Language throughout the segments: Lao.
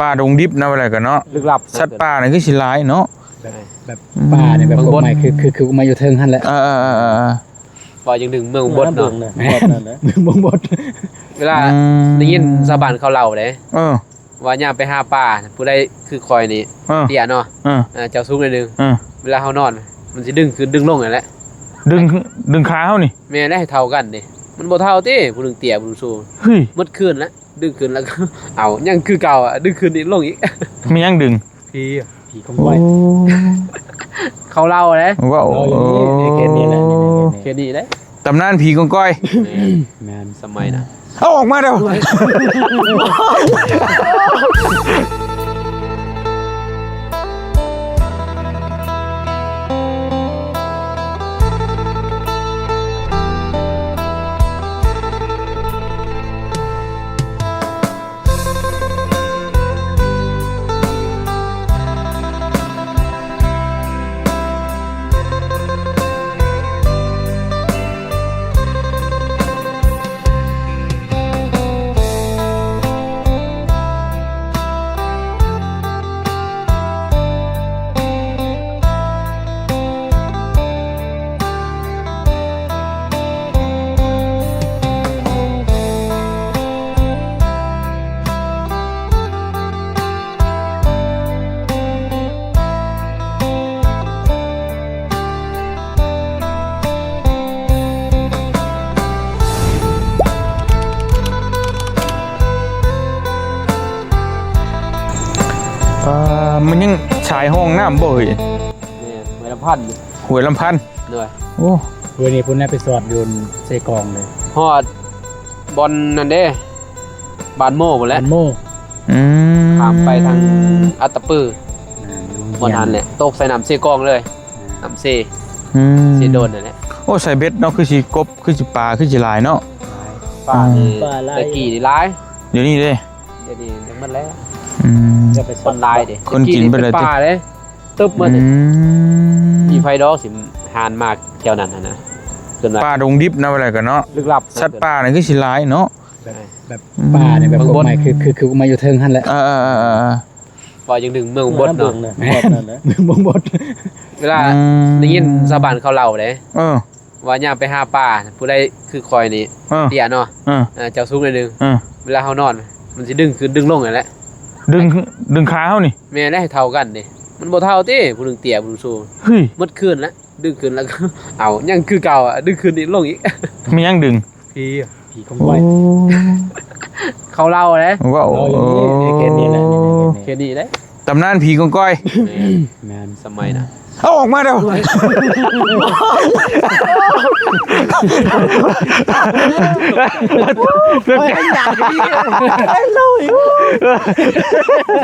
ປ່າດົງດິບນະ ວ່າແລ້ວກໍເນາະ ລຶກລັບ ສັດປ່ານີ້ຄືຊິຫຼາຍເນາະ ແບບ ແບບ ອືມ ປ່ານີ້ແບບ ເບິ່ງບົດ ກົກໄມ້ ຄື ຄື ຄືກົກໄມ້ຢູ່ເທິງຫັ້ນແຫຼະ ເອີ ເວົ້າຈັ່ງໜຶ່ງ ເມືອງບົດເນາະ ເບິ່ງເນາະ ແມ່ນ ເບິ່ງບົດ ເວລາ ອືມ ໄດ້ຍິນຊາວບ້ານເຂົາເລົ່າເດ້ ເອີ ວ່າຍາມໄປຫາປາ ຜູ້ໃດຄືຂ້ອຍນີ້ ເອີ ເຕ້ຍເນາະ ເອີ ເອີ ເຈົ້າສູງໜ້ອຍໜຶ່ງ ເອີ ເວລາເຮົານອນ ມັນຊິດຶງຂຶ້ນດຶງລົງນັ້ນແຫຼະ ດຶງ ດຶງຂາເຮົານີ້ ແມ່ນແຫຼະ ໃຫ້ເທົ່າກັນເດ້ ມັນບໍ່ເທົ່າຕິ ຜູ້ໜຶ່ງເຕ້ຍ ຜູ້ໜຶ່ງສູງ ເຮີ້ຍ ໝົດຄືນລະ ດຶງຂຶ້ນແລ້ວກໍ ເອົ້າ ຍັງຄືເກົ່າອະ ດຶງຂຶ້ນອີກລົງອີກ ແມ່ນຫຍັງດຶງ? ຜີ ຜີກົງກອຍ ໂອ້ ເຂົາເລົ່າເດ້ ເວົ້າ ເວົ້າຢູ່ນີ້ ເອີ ເຂດນີ້ແຫຼະ ເຂດນີ້ເດ້ ຕຳນານຜີກົງກອຍ ແມ່ນ ແມ່ນ ສະໄໝນະ ເອົາອອກມາເດີ້. ອ່າ ມັນຍັງສາຍຮ່ອງນ້ຳບໍ່ເຮີ້ຍ? ແມ່ນ ຫ້ວຍລຳພັນ ຫ້ວຍລຳພັນ ໂດຍ ໂອ້ ເວນີ້ພຸ້ນແຫຼະ ໄປສອດຢູ່ເຊກອງເລີຍ ຮອດບ່ອນນັ້ນເດ້ ບ້ານໂມພຸ້ນແຫຼະ ບ້ານໂມ ອືມ ຂ້າມໄປທາງອັດຕະປື ອ່າ ບ່ອນນັ້ນແຫຼະ ຕົກໃສ່ນ້ຳເຊກອງເລີຍ ອ່າ ນ້ຳເຊ ອືມ ເຊໂດນນັ້ນແຫຼະ ໂອ້ ໃສ່ເບັດເນາະ ຄືຊິກົບ ຄືຊິປາ ຄືຊິຫຼາຍເນາະ ປານີ້ ອືມ ແຕ່ກີ້ນີ້ຫຼາຍ ດຽວນີ້ເດ້ ດຽວນີ້ຍັງໝົດແລ້ວ ອືມ ຄົນຫຼາຍເດ້ ຄົນກິນເບິດແລ້ວຕິ ປາເດ້ ຕຶບໝົດ ອືມ ມີໃຜດອກຊິຫານມາແຖວນັ້ນຫັ້ນນະ ສ່ວນຫຼາຍ ປ່າດົງດິບນະ ວ່າແລ້ວກໍເນາະ ລຶກລັບ ສັດປ່ານີ້ຄືຊິຫຼາຍເນາະ ແບບ ແບບ ອືມ ປ່ານີ້ແບບ ເບິ່ງບົດ ກົກໄມ້ ຄື ຄື ຄືກົກໄມ້ຢູ່ເທິງຫັ້ນແຫຼະ ເອີໆໆໆ ເວົ້າຈັ່ງໜຶ່ງ ເມືອງບົດເນາະ ເມືອງບົດ ເວລາ ອືມ ໄດ້ຍິນຊາວບ້ານເຂົາເລົ່າເດ້ ເອີ ວ່າຍາມໄປຫາປາ ຜູ້ໃດຄືຂ້ອຍນີ້ ເອີ ເຕ້ຍເນາະ ເອີ ເຈົ້າສູງໜ້ອຍໜຶ່ງ ເອີ ເວລາເຮົານອນ ມັນຊິດຶງຂຶ້ນດຶງລົງນັ້ນແຫຼະ ດຶງ ດຶງຂາເຮົານີ້ ແມ່ນແຫຼະ ໃຫ້ເທົ່າກັນເດ້ ມັນບໍ່ເທົ່າຕິ ຜູ້ໜຶ່ງເຕ້ຍ ຜູ້ໜຶ່ງສູງ ເຮີ້ຍ ໝົດຄືນລະ ດຶງຂຶ້ນແລ້ວກໍ ເອົ້າ ຍັງຄືເກົ່າອະ ດຶງຂຶ້ນອີກລົງອີກ ແມ່ນຫຍັງດຶງ? ຜີ ຜີກົງກອຍ ໂອ້ ເຂົາເລົ່າເດ້ ເວົ້າ ເວົ້າຢູ່ນີ້ ເອີ ເຂດນີ້ແຫຼະ ເຂດນີ້ເດ້ ຕຳນານຜີກົງກອຍ ແມ່ນ ແມ່ນ ສະໄໝນະ ເອົາອອກມາເດີ້ ຈັ່ງໃດ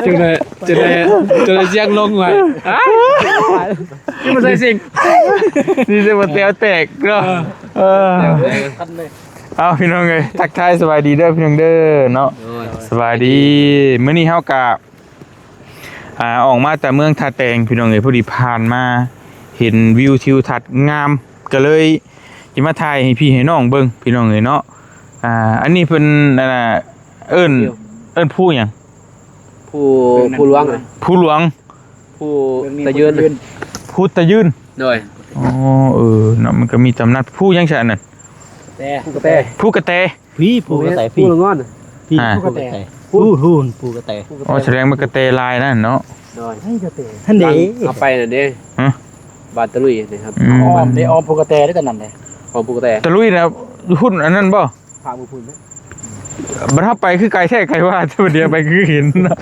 ຈັ່ງໃດ ຈັ່ງໃດສຽງລົງໄວ້ ຊິໄດ້ຊິງ ນີ້ຊິບໍ່ແຕວແຕກເນາະ ເອີ ເອີ ເອົາ ພີ່ນ້ອງເອີຍ ທັກທາຍສະບາຍດີເດີພີ່ນ້ອງເດີເນາະ ໂດຍ ສະບາຍດີ ມື້ນີ້ເຮົາກະ ອ່າ ອອກມາແຕ່ເມືອງທ່າແຕງ ພີ່ນ້ອງເອີຍ ພໍດີຜ່ານມາເຫັນວິວທິວທັດງາມ ກໍເລີຍຈະມາຖ່າຍໃຫ້ພີ່ໃຫ້ນ້ອງເບິ່ງ ພີ່ນ້ອງເອີຍເນາະ ອ່າ ອັນນີ້ເພິ່ນ ອ່າ ເອີ້ນ ເອີ້ນພູຫຍັງ? ພູ ພູຫຼວງ ພູຫຼວງ ພູຕະຍືນ ພູຕະຍືນ ໂດຍ ອໍ ເອີ ເນາະ ມັນກໍມີຕຳນານ ພູຫຍັງຊະອັນນັ້ນ? ແຕ ພູກະແຕ ພູກະແຕ ພີ້ ພູກະແຕ ພີ້ ພູລະງອນ ພີ້ ອ່າ ພູກະແຕ ພູ ພູ ພູກະແຕ ອໍ ສະແດງວ່າກະແຕຫຼາຍນັ້ນເນາະ ໂດຍ ໃຫ້ກະແຕ ຫັ້ນເດ້ ເຮົາໄປນັ້ນເດ້ ຮະ ບ້ານຕະລຸຍນີ້ຄັບ ອືມ ອ້ອມເດ້ ອ້ອມພູກະແຕເດ້ ຕອນນັ້ນເດ້ ອ້ອມພູກະແຕ ຕະລຸຍນະ ຫຸ້ນອັນນັ້ນບໍ່? ພາມືພຸ້ນເດ້ ບັດເຮົາໄປຄືໄກແທ້ໄກວ່າ ແຕ່ບັດດຽວໄປຄືເຫັນເນາະ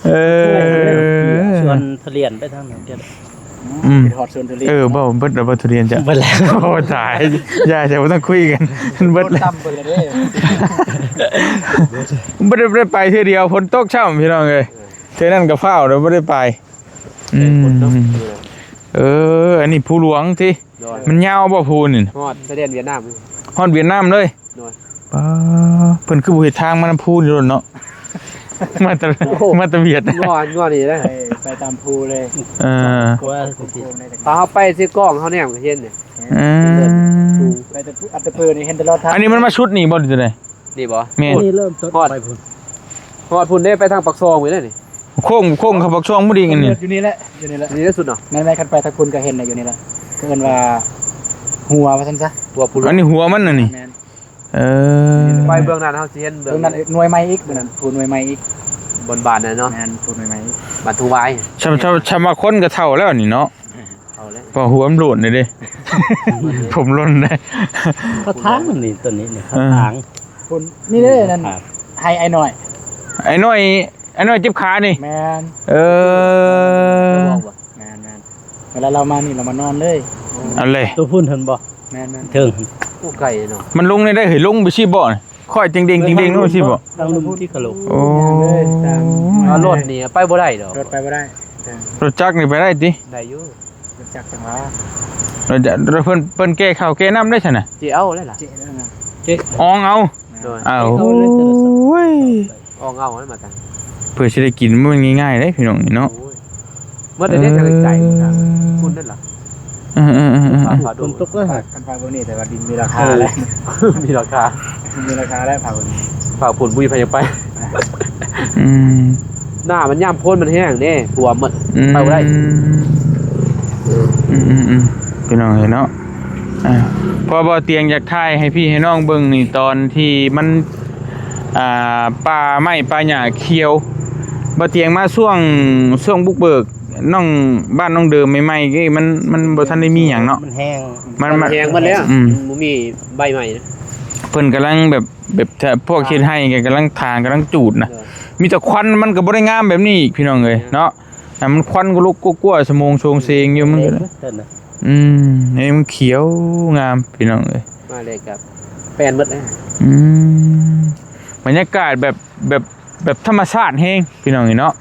ເອີ ສວນທຸລຽນໄປທາງນັ້ນເດ້ ອືມ ໄປຮອດສວນທຸລຽນ ເອີ ເວົ້າເບິດແລ້ວບໍ່ທຸລຽນຈ້ະ ເບິດແລ້ວ ໂອ້ ຕາຍ ຢ່າ ຢ່າ ບໍ່ຕ້ອງຄຸຍກັນ ເບິດແລ້ວ ບໍ່ໄດ້ໄປເທື່ອດຽວ ຝົນຕົກຊ້ຳ ພີ່ນ້ອງເອີຍ ເທື່ອນັ້ນກໍຟ້າວ ບໍ່ໄດ້ໄປ ອືມ ເອີ ອັນນີ້ພູຫຼວງຕິ ໂດຍ ມັນຍາວບໍ່ພູນີ້ ຮອດຊາຍແດນຫວຽດນາມ ຮອດຫວຽດນາມເລີຍ ໂດຍ ປ້າ ເພິ່ນຄືບໍ່ເຮັດທາງມານຳພູນີ້ໂລດເນາະ ມາແຕ່ ໂອ້ ມາແຕ່ຫວຽດ ງໍ ງໍນີ້ເດ້ ໄປ ໄປຕາມພູເລີຍ ເອີ ຖ້າເຮົາໄປເຊກອງເຮົາແນມກໍເຫັນນີ້ ອືມ ໄປແຕ່ ອັດຕະປືນີ້ເຫັນຕະຫຼອດທາງ ອັນນີ້ມັນມາສຸດນີ້ບໍ່ ຫຼືຈັ່ງໃດ? ນີ້ບໍ່? ແມ່ນ ນີ້ເລີ່ມຕົ້ນ ຮອດ ໄປພຸ້ນ ຮອດພຸ້ນເດ້ ໄປທາງປາກຊ່ອງພຸ້ນເດ້ນີ້. ໂຄ້ງ ໂຄ້ງເຂົ້າປາກຊ່ອງພຸ້ນອີກອັນນີ້ ຢູ່ນີ້ແຫຼະ ຢູ່ນີ້ແຫຼະ ນີ້ສຸດເນາະ. ແມ່ນໆ ຄັນໄປທາງພຸ້ນກໍເຫັນແຫຼະ ຢູ່ນີ້ແຫຼະ ເອີ້ນວ່າຫົວວ່າຊັ້ນຊະ. ຫົວພຸ້ນ ອັນນີ້ຫົວມັນນະນີ້. ແມ່ນ. ເອີ ໄປເບື້ອງນັ້ນເຮົາຊິເຫັນເບື້ອງ ເບື້ອງນັ້ນໜ່ວຍໃໝ່ອີກ ເບື້ອງນັ້ນພູໜ່ວຍໃໝ່ອີກ ບົນບ້ານນັ້ນເນາະ. ແມ່ນ ພູໜ່ວຍໃໝ່ອີກ ບ້ານທົ່ງຫວາຍ. ຊ່ຳ ຊ່ຳວ່າຄົນກໍເຖົ້າແລ້ວນີ້ເນາະ. ເຖົ້າແລ້ວ ພໍຫົວມັນໂຫຼນເດ້ ຜົມຫຼົ່ນເດ້. ເຂົາຖາງນີ້ ຕົ້ນນີ້ນີ້ ເອີ ເຂົາຖາງ ພຸ້ນ ນີ້ເດ້ ນັ້ນ ໃຫ້ອ້າຍນ້ອຍ ອ້າຍນ້ອຍ ອ້າຍນ້ອຍເຈັບຂານີ້. ແມ່ນ. ເອີ ແມ່ນໆ ເວລາລາວມານີ້ລາວມານອນເລີຍ. ອັນເລີຍ ໂຕພຸ້ນຫັ້ນບໍ່? ແມ່ນໆ ເທິງ ໂອ້ ໄກເນາະ. ມັນລົງໄດ້ ເຮີ້ຍ ລົງໄປຊີ້ບໍ່? ຄ່ອຍເຕັງໆ ເຕັງໆ ລົງຊີ້ບໍ່? ທາງລຸ່ມທີ່ຂະລົກ. ໂອ້ ເອົາລົດນີ້ໄປບໍ່ໄດ້ດອກ ລົດໄປບໍ່ໄດ້. ເອີ ລົດຈັກນີ້ໄປໄດ້ຕິ? ໄດ້ຢູ່ ລົດຈັກຈັ່ງວ່າ ລົດຈັກ ເພິ່ນ ເພິ່ນແກ່ເຂົ້າແກ່ນ້ຳໄດ້ຊັ້ນນະ. ເຈເອົາເລີຍລະ ເຈເອົາ ເຈ ອອງເອົາ. ໂດຍ ອ້າວ ໂອ້ຍ ອອກເອົາມາຕັ້ງ ເພື່ອຊິໄດ້ກິນ ມັນບໍ່ແມ່ນງ່າຍໆເດ້ພີ່ນ້ອງນີ້ເນາະ. ໂອ້ຍ ໝົດໄດ້ຈັກໄກ ເອີ ພຸ້ນນັ້ນລະ. ເອີໆໆໆ ຝົນຕົກແລ້ວ ຄັນພາກເບິ່ງນີ້ ແຕ່ວ່າດິນມີລາຄາແລ້ວ ມີລາຄາ ມີລາຄາແລ້ວພາກເບິ່ງ ພາກພຸ້ນບໍ່ມີໃຜຢາກໄປ. ອືມ ໜ້າມັນຍາມຝົນມັນແຮງເດ້ ຖ້ວມໝົດ ອືມ ໄປບໍ່ໄດ້. ອືມໆໆ ພີ່ນ້ອງເອີຍເນາະ. ອ່າ ເພາະວ່າບໍ່ຕຽງຢາກຖ່າຍໃຫ້ພີ່ໃຫ້ນ້ອງເບິ່ງນີ້ ຕອນທີ່ມັນ ອ່າ ປ່າໄມ້ປ່າຫຍ້າຂຽວ. ບໍ່ຕຽງມາຊ່ວງ ຊ່ວງບຸກເບີກ ນ້ອງ ບ້ານນ້ອງເດີມໃໝ່ໆ ເອີຍ ມັນ ມັນບໍ່ທັນໄດ້ມີຫຍັງເນາະ ມັນແຫ້ງ ມັນ ມັນແຫ້ງໝົດແລ້ວ. ອືມ ມັນບໍ່ມີໃບໃໝ່. ເພິ່ນກຳລັງແບບ ແບບ ພວກເຮັດໄຮ່ກໍກຳລັງຖາງ ກຳລັງຈູດນະ. ເອີ ມີແຕ່ຄວັນ ມັນກໍບໍ່ໄດ້ງາມແບບນີ້ອີກ ພີ່ນ້ອງເອີຍເນາະ. ແມ່ນ ອ່າ ມັນຄວັນກໍລຸກກົວໆ ສະໂມງໂຊງເຊງຢູ່ ມັນກໍ ເອີ ອືມ ນີ້ມັນຂຽວງາມ ພີ່ນ້ອງເອີຍ ມາເລີຍກັບແປນໝົດເລີຍ. ອືມ ບັນຍາກາດແບບ ແບບ ແບບທຳມະຊາດແຮງ ພີ່ນ້ອງເອີຍເນາະ.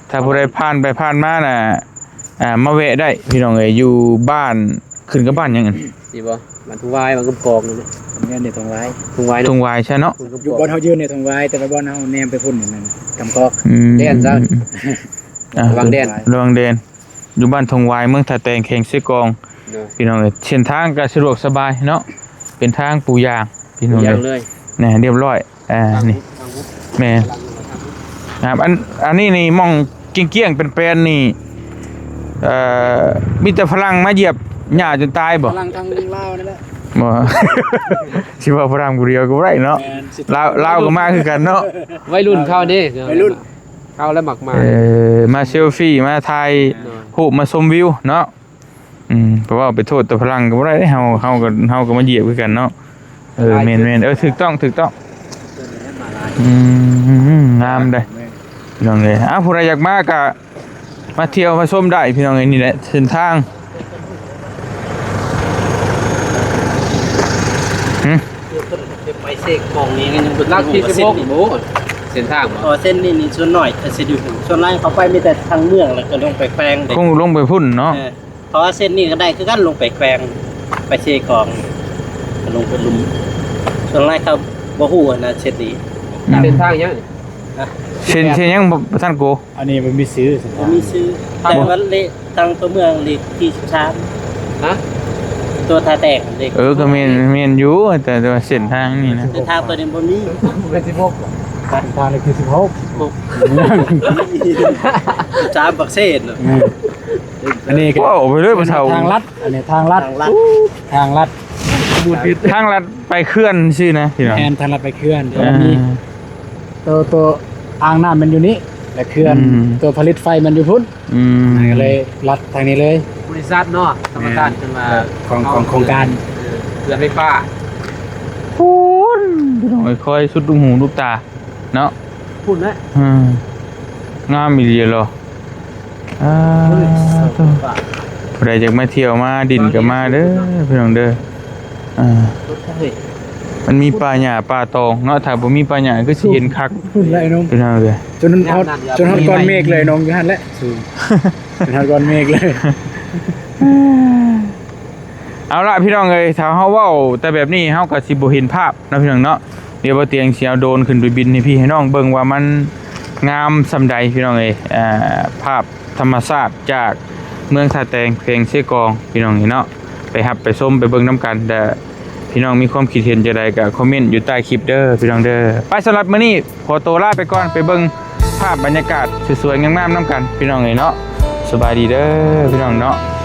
ຖ້າຜູ້ໃດຜ່ານໄປຜ່ານມານະ ອ່າ ມາແວະໄດ້ ພີ່ນ້ອງເອີຍ ຢູ່ບ້ານ ຂຶ້ນກັບບ້ານຫຍັງອັນນີ້ບໍ່? ບ້ານທົ່ງຫວາຍ ບ້ານກຳກອກນັ້ນແຫຼະ. ແມ່ນເດ້ ທົ່ງຫວາຍ ທົ່ງຫວາຍເນາະ ທົ່ງຫວາຍຊະເນາະ. ຢູ່ບ່ອນເຮົາຢືນນີ້ທົ່ງຫວາຍ ແຕ່ວ່າບ່ອນເຮົາແນມໄປພຸ້ນນັ້ນກຳກອກ ອືມ ແດນຊະ ອ່າ ລະຫວ່າງແດນ ລະຫວ່າງແດນ. ຢູ່ບ້ານທົ່ງຫວາຍ ເມືອງທ່າແຕງ ແຂວງເຊກອງ ໂດຍ ພີ່ນ້ອງເອີຍ. ເສັ້ນທາງກໍສະດວກສະບາຍເນາະ ເປັນທາງປູຢາງ ພີ່ນ້ອງເອີຍ ແນ່ ຮຽບຮ້ອຍ. ອ່າ ນີ້ ແມ່ນ ອ່າ ອັນ ອັນນີ້ນີ້ ໝ່ອງກ້ຽງໆ ແປນໆ ນີ້ ເອີ ມີແຕ່ຝຣັ່ງມາຢຽບຫຍ້າຈົນຕາຍບໍ່? ຝຣັ່ງທາງລາວນີ້ແຫຼະ. ບໍ່ ຊິເວົ້າຝຣັ່ງຜູ້ດຽວກໍບໍ່ໄດ້ເນາະ. ແມ່ນ ລາວ ລາວກໍມາຄືກັນເນາະ ໄວລຸ້ນເຂົາເດ້ ໄວລຸ້ນ ເຂົາລະມັກມາ ເອີ ມາເຊລຟີ ມາຖ່າຍ ໂດຍ ຮູບ ມາຊົມວິວເນາະ. ອືມ ເພາະວ່າໄປໂທດແຕ່ຝຣັ່ງກໍບໍ່ໄດ້ເດ້ ເຮົາ ເຮົາກໍ ເຮົາກໍມາຢຽບຄືກັນເນາະ. ເອີ ແມ່ນໆ ເອີ ຖືກຕ້ອງ ຖືກຕ້ອງ. ອືມ ງາມເດ້ ພີ່ນ້ອງເອີຍ. ອ້າວ ຜູ້ໃດຢາກມາກໍມາທ່ຽວມາຊົມໄດ້ ພີ່ນ້ອງເອີຍ. ນີ້ແຫຼະເສັ້ນທາງ ຫຶ ໄປເຊກອງນີ້ຍັງບໍ່ ຫຼັກທີ່ສິບຫົກ ເສັ້ນທາງບໍ່? ເສັ້ນນີ້ນີ້ສ່ວນໜ້ອຍກໍຊິຢູ່ ສ່ວນຫຼາຍເຂົາໄປມີແຕ່ທາງເມືອງ ແລ້ວກໍລົງໄປແຂວງເດ້ ຄົງລົງໄປພຸ້ນເນາະ. ເອີ ເພາະວ່າເສັ້ນນີ້ກໍໄດ້ຄືກັນ ລົງໄປແຂວງ ໄປເຊກອງ ລົງໄປລຸ່ມ. ສ່ວນຫຼາຍເຂົາບໍ່ຮູ້ນະ ເສັ້ນນີ້. ອືມ ເສັ້ນທາງຫຍັງນີ້? ຮະ ເສັ້ນ ເສັ້ນຫຍັງບໍ່ ບໍ່ທັນໂກ? ອັນນີ້ບໍ່ມີຊື່ ບໍ່ມີຊື່ ແຕ່ວ່າເລກທາງຕົວເມືອງເລກທີສິບສາມ. ຮະ? ຕົວທ່າແຕງເລກ ເອີ ກໍແມ່ນ ແມ່ນຢູ່ ແຕ່ ແຕ່ວ່າເສັ້ນທາງນີ້ນະ ເສັ້ນທາງຕົວນີ້ບໍ່ມີ. ເປັນສິບຫົກ ເສັ້ນທາງເລກທີສິບຫົກ ສິບຫົກ ສິບສາມ ປາກເຊນເນາະ. ອືມ ອັນນີ້ກໍ ໂອ້ ໄປເລີຍ ທາງລັດ ອັນນີ້ທາງລັດ ທາງລັດ ທາງລັດ ທາງລັດໄປເຂື່ອນຊື່ນະ ພີ່ນ້ອງ. ແມ່ນ ທາງລັດໄປເຂື່ອນ ແຕ່ວ່າມີ ອ່າ ໂຕ ໂຕອ່າງນ້ຳມັນຢູ່ນີ້ ແລະເຂື່ອນ ອືມ ໂຕຜະລິດໄຟມັນຢູ່ພຸ້ນ. ອືມ ກໍເລີຍລັດທາງນີ້ເລີຍ. ບໍລິສັດເນາະ ທຳມະຊາດ ແມ່ນ ເພິ່ນວ່າ ຂອງ ຂອງໂຄງການ ເອີ ເຂື່ອນໄຟຟ້າ. ພຸ້ນ ພີ່ນ້ອງເອີຍ ຄ່ອຍສຸດລູກຫູລູກຕາເນາະ ພຸ້ນແຫຼະ. ອືມ ງາມອີ່ຫຼີເນາະ. ອ່າ ຜູ້ໃດຢາກມາທ່ຽວມາດິນກໍມາເດີ ພີ່ນ້ອງເດີ. ອ່າ ມັນມີປ່າຫຍ້າປ່າຕອງເນາະ ຖ້າບໍ່ມີປ່າຫຍ້າຄືຊິເຫັນຄັກ ພຸ້ນແຫຼະນ້ອງ ພີ່ນ້ອງເອີຍ. ຈົນຮອດ ຈົນຮອດກ້ອນເມກເລີຍນ້ອງ ຢູ່ຫັ້ນແຫຼະ ສູງ ຈົນຮອດກ້ອນເມກເລີຍ. ເອົາລະ ພີ່ນ້ອງເອີຍ ຖ້າເຮົາເວົ້າແຕ່ແບບນີ້ ເຮົາກໍຊິບໍ່ເຫັນພາບເນາະ ພີ່ນ້ອງເນາະ. ດຽວບໍ່ຕຽງຊິເອົາໂດຣນຂຶ້ນໄປບິນໃຫ້ພີ່ໃຫ້ນ້ອງເບິ່ງວ່າມັນງາມສ່ຳໃດ ພີ່ນ້ອງເອີຍ. ອ່າ ພາບທຳມະຊາດຈາກເມືອງທ່າແຕງ ແຂວງເຊກອງ ພີ່ນ້ອງເອີຍເນາະ. ໄປຮັບໄປຊົມໄປເບິ່ງນຳກັນເດີ. ພີ່ນ້ອງມີຄວາມຄິດເຫັນຈັ່ງໃດກໍຄອມເມັນຢູ່ໃຕ້ຄລິບເດີ ພີ່ນ້ອງເດີ. ໄປ ສຳລັບມື້ນີ້ຂໍໂຕລາໄປກ່ອນ ໄປເບິ່ງ ພາບບັນຍາກາດສວຍໆງາມໆນຳກັນພີ່ນ້ອງເອີຍເນາະ. ສະບາຍດີເດີພີ່ນ້ອງເນາະ.